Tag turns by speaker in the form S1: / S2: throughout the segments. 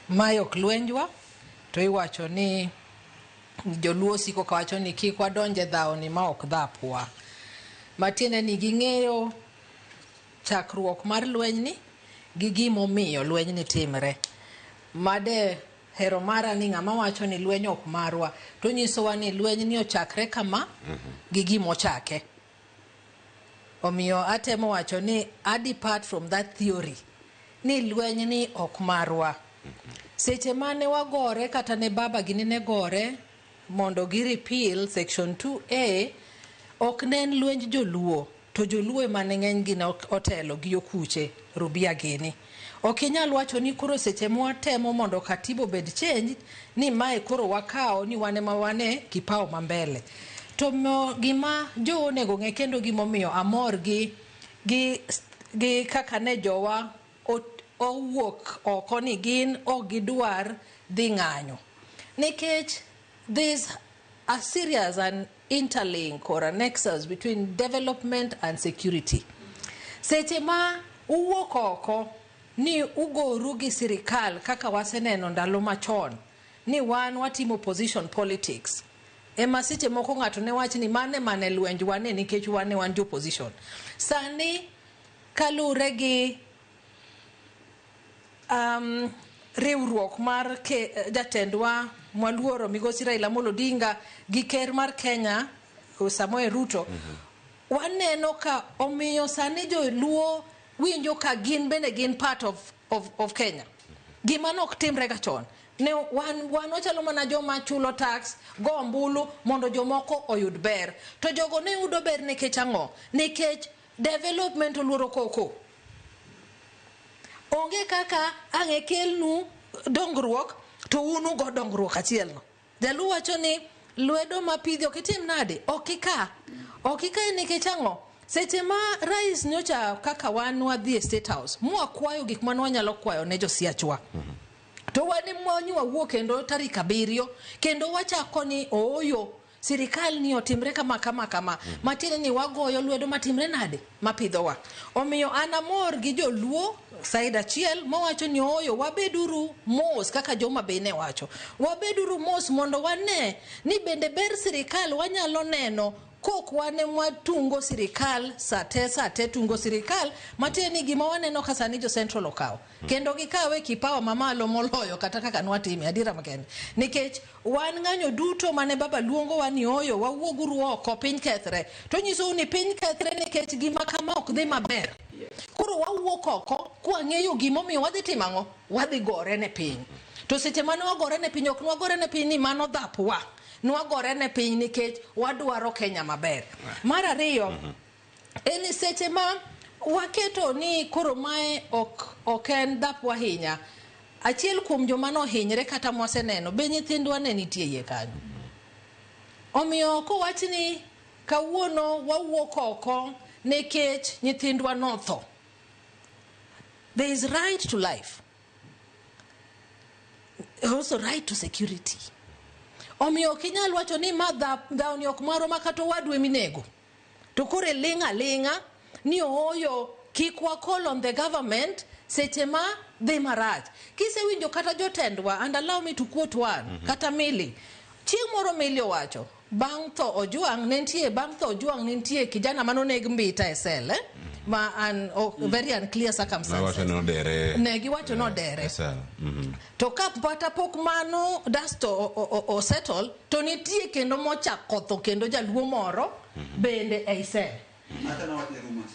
S1: Mae ok lwenjwa to iwacho ni joluo siko kawacho ni kik wadonje dhawni ma ok dhapwa. Matiende ni ging'eyo chakruok mar lwenyni gi gimomiyo lwenyni timre. Made hero mara ni ng'ama wacho ni lweny ok marwa to nyisowa ni lwenyni ochakre kama gi gimochake. Omiyo atemo wacho ni a depart from that theory ni lwenyni ok marwa. Seche mane wagore kata ne baba gini ne gore mondo gi repeal section 2A ok ne en lwenj joluo to joluo ema ne ng'eny gi ne otelo gi okuche Rubia gini. Ok inyal wacho ni koro seche mwatemo mondo katiba obed change ni mae koro wakawo ni wan ema wan e kipao ma mbele. To mo, gima jo onego ng'e kendo gimomiyo amor gi kaka ne jowa owuok oko ni gin ok gidwar dhi ng'anyo. Nikech there's a serious and interlink or a nexus between development and security. Seche ma uwuok oko ni ugoru gi sirikal kaka waseneno ndalo machon ni wan watimo opposition politics ema seche moko ng'ato ne wach ni mane mane lwenjwa ne nikech wan ne wan jo opposition. Sani kalure gi riwruok mar jatendwa mwaluoro migosi Raila Amolo Odinga gi ker mar Kenya Samoei Ruto, waneno ka omiyo sani joluo winjo ka gin bende gin part of Kenya. Gima nok timre ga chon. Ne wan wachalo mana joma chulo tax, go ombulu mondo jomoko oyud ber. To jogo ne yudo ber nikech ang'o? Nikech development oluoro koko. Onge kaka ang' e kelnu dongruok to un ugo dongruok achiel no. Jaluo wacho ni lwedo mapidhi ok itim nade? Ok ika. Ok ika nikech ang'o? Seche ma rais nyocha kaka wan wadhi e State House, mwakwayo gik mane wanyalo kwayo ne josiachwa. To wan ema wawuok kendo tarik 7 kendo wachako ni ooyo sirikal ni otimre kama kama kama. Matiende ni wagoyo lwedo matimre nade? Mapidhowa. Omiyo an amor gi joluo side achiel mawacho ni ooyo wabeduru mos kaka joma be ne wacho. Wabeduru mos mondo wane ni bende ber sirikal wanyalo neno kok wan ema tungo sirikal sate sate tungo sirikal matiende ni gima waneno ka sani jo Central okawo. Kendo gikawe kipawa mamalo moloyo kata kaka nwatime adiera makende. Nikech wan ng'anyo duto mane baba luongowa ni oyo wawuoguru oko piny kethre. To nyisou ni piny kethre nikech gima kama ok dhi maber. Koro wawuok oko kwang'eyo gimomiyo wadhi timo ang'o? Wadhi gore ne piny. To seche mane wagore ne piny ok nwagore ne piny ni mano dhapwa. Nwagore ne piny nikech wadwaro Kenya maber. Mar ariyo, en ni seche ma waketo ni koro mae ok en dhapwa ahinya, achiel kuom joma nohinyre kata mwaseneno be nyithindwa ne nitie iye kanyo. Omiyo kowach ni kawuono wawuok oko nikech nyithindwa notho. There is right to life. Also right to security. Omiyo ok inyal wacho ni ma dhawni ok marwa ma kata owadwa eminego. To koro iling' aling'a ni ooyo kik wa call on the government seche ma dhi marach. Kisewinjo kata jotendwa, and allow me to quote one, kata Millie. Chieng' moro Millie owacho, bang' tho Ojwang' ne nitie, bang' tho Ojwang' ne nitie kijana manoneg Mbita e cell, eh? Ma an, oh, very unclear circumstances.
S2: Nawacho ni odere.
S1: Ne giwacho ni odere.
S2: E cell.
S1: To ka kata pok mano dust o settle, to nitie kendo mochako tho kendo jaluo moro bende ei cell.
S3: Hata na wach ne rumors.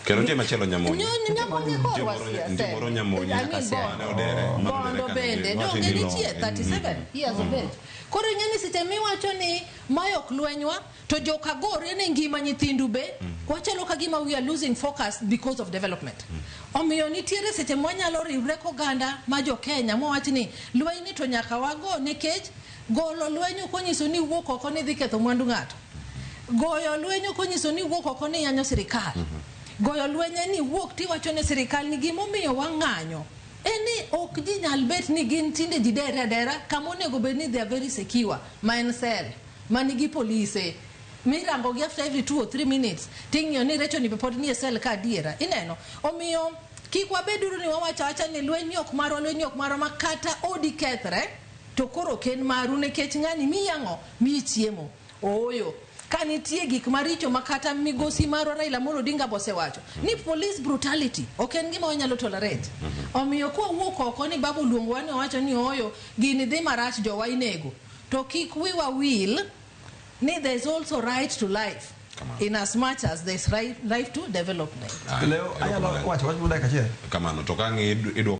S2: Kendo nitie machielo Nyamonye.
S1: Nyamonye koro wasia
S2: Nitie moro Nyamonye.
S1: I mean,
S2: Mane odere. Mane odere
S1: Bondo
S2: kanyo.
S1: bende.
S2: Wacho
S1: Donge
S2: ni
S1: nitie
S2: long.
S1: 37 years of age. Koro ing'e ni seche miwacho ni mae ok lwenywa, to joka gore ne ngima nyithindu be, wachalo ka gima we are losing focus because of development. Omiyo nitiere seche mwanyalo riwre koganda ma jo Kenya mwawach ni lweny ni to nyaka wago nikech golo lweny ok onyiso ni wuok oko ni dhi ketho mwandu ng'ato. Goyo lweny ok onyiso ni wuok oko ni yanyo sirikal. Goyo lweny en ni wuok tiwacho ne sirikal ni gimomiyo wang'anyo en ni ok ji nyal bet ni gin tinde ji dere adera kama onego bed ni they are very secure ma en cell manigi polise mirango gi after every 2 or 3 minutes ting'iyo ni recho ni be pod nie cell ka adiera ineno. Omiyo Kik wabeduru ni wawacho awacha ni lweny ni ok marwa, lweny ni ok marwa, ma kata odi kethre to koro ok en maru nikech ng'ani miyi ang'o? Miyi chiemo. Ooyo. Ka nitie gik maricho ma kata migosi marwa Raila Amolo Odinga bosewacho ni police brutality ok en gima wanyalo tolerate. Omiyo kwawuok oko ni baba oluongowa ni owacho ni ooyo gini dhi marach jowa inego, to kik wiwa wil ni there's also right to life in as much as there's right to development.
S2: Ah,
S3: Leo anyalo
S2: erokamano.
S3: wacho wach mar dakika achiel.
S2: Kamano to ka ang' idwoko.